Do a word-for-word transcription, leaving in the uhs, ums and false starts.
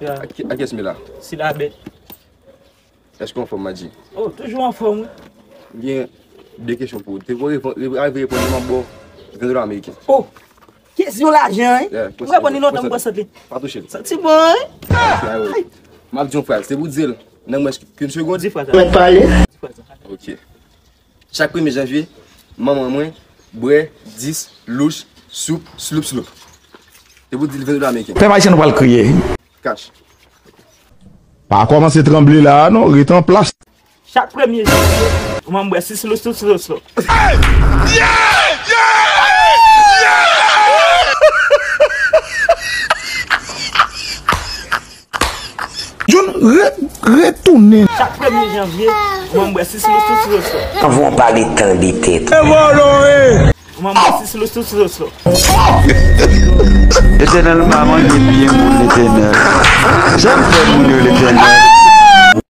A ki- a kiyès m ye la? Silabèt. Èske w anfòm, Madji? Oh, toujou anfòm, wi. M gen de kesyon pou ou. Te pou reponn, re- rive reponn, m ap ba w ven dola ameriken. Oh, kesyon lajan, wi. Yeah, m reponn li lontan, m pran sant li. Pa touche l. Santi bon, wi. M ap di yon fraz. Se pou w di l nan mwens ke yon segond. Di fraz la. Mèt pale. Di fraz la. Ok. Chak premye janvye, manman mwen bwè dis louch soup, sloup, sloup. Se pou w di l ven dola ameriken. Pèp ayisyen, nou pral kriye. Kach. Pa kòmanse tranble la a non, ret an plas. Chak premye janvye, manman m bwè sis louch, sis louch, louch. John, re- retounen. Chak premye janvye, manman m bwè sis louch, sis louch, louch. Anvan w pale, tande tèt ou. Manman m bwè sis louch, sis louch, louch. Letènèl, m pa manje byen moun, Letènèl. Sa m fè moun yo, Letènèl?